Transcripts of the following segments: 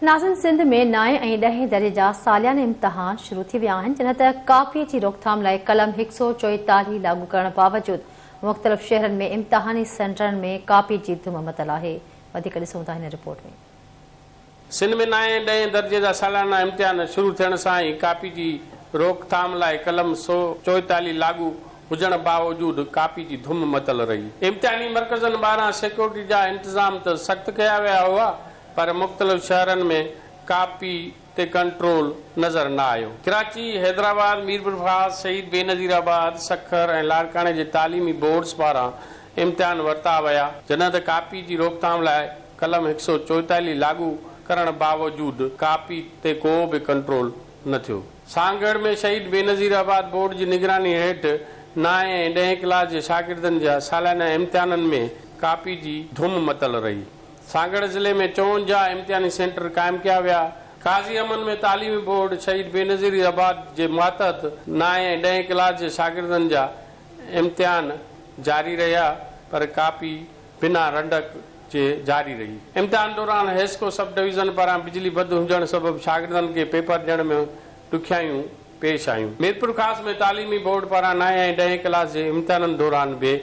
ناظرين سنڌ ۾ نائين ۽ ڏهين درجي جا ساليانه امتحان شروع ٿي ويا آهن جڏهن ته ڪاپي جي روڪٿام لاء قلم 144 لاڳو ڪرڻ باوجود مختلف شهرن ۾ امتحاني سينٽرن ۾ ڪاپي جي ڌم متل آهي. وڌيڪ ڏسون ٿا هن رپورٽ ۾. سنڌ ۾ نائين ۽ ڏهين درجي جا ساليانا امتحان شروع ٿيڻ سان ئي ڪاپي جي روڪٿام لاء قلم 144 لاڳو هجڻ باوجود ڪاپي جي ڌم متل رهي. امتحاني مرڪزن ٻاهران سيڪيورٽي جا انتظام ته سخت ڪيا ويا هئا پر مختلف شهرن ۾ ڪاپي تي ڪنٽرول نظر نه آيو. ڪراچي، حيدرآباد، ميرپورخاص، شهيد بينظير آباد، سکر ۽ لاڙڪاڻي جي تعليمي بورڊز پاران امتحان ورتا ويا، جڏهن ته ڪاپي جي روڪٿام لاء قلم 144 لاڳو ڪرڻ باوجود ڪاپي تي ڪو به ڪنٽرول نه ٿيو. سانگهڙ ۾ شهيد بينظير آباد بورڊ جي نگراني هيٺ نائين ۽ ڏهين ڪلاس جي شاگردن جا ساليانه امتحانن ۾ ڪاپي جي ڌم متل رهي. سانگهڙ ضلعي ۾ 54 امتحاني سينٽر قائم ڪيا ويا. قاضي احمد ۾ تعليمي بورڊ شهيد بينظير آباد جي ماتحت نائين ۽ ڏهين ڪلاس جي شاگردن جا امتحان جاري رهيا پر ڪاپي بنا رنڊڪ جي جاري رهي. امتحان دوران حيسڪو سب ڊويزن پاران بجلي بند هجڻ سبب شاگردن کي پيپر ڏيڻ ۾ ڏکيائيون پيش آيون. ميرپورخاص ۾ تعليمي بورڊ پاران نائين ۽ ڏهين ڪلاس جي امتحانن دوران به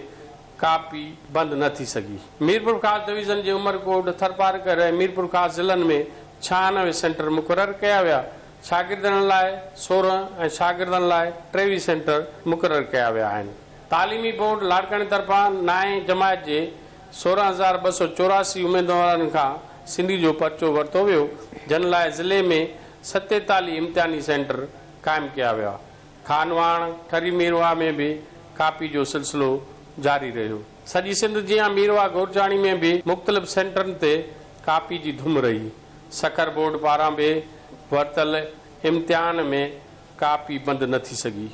ڪاپي بند نه ٿي سگهي. ميرپورخاص ڊويزن جي عمرڪوٽ، ٿرپارڪر ۽ ميرپورخاص ضلعن ۾ 96 سينٽر مقرر ڪيا ويا. شاگردن لاء 16 ۽ شاگردن لاء 23 سينٽر مقرر ڪيا ويا آهن. تعليمي بورڊ لاڙڪاڻي طرفان نائين جماعت جي 16,284 اميدوارن کان سنڌي جو پرچو ورتو ويو، جن لاء ضلعي ۾ 47 امتحاني سينٽر قائم ڪيا ويا. خانواهڻ، ٺري ميرواهه ۾ به ڪاپي جو سلسلو جاري رهيو. سڄي سنڌ جيان ميرواهه گورچاڻي ۾ به مختلف سينٽرن تي ڪاپي جي ڌم رهي. سکر بورڊ پاران به ورتل امتحان ۾ ڪاپي بند نه ٿي سگهي.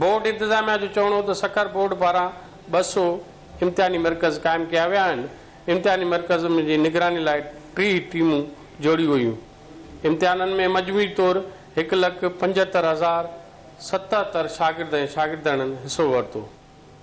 بورڊ انتظاميا جو چوڻ هو ته سکر بورڊ پاران 200 امتحاني مرڪز قائم ڪيا ويا آهن. امتحاني مرڪزن جي نگراني لاء 30 ٽيمون جوڙيون ويون. امتحانن ۾ مجموعي طور 1,75,077 شاگرد ۽ شاگردياڻين حصو ورتو.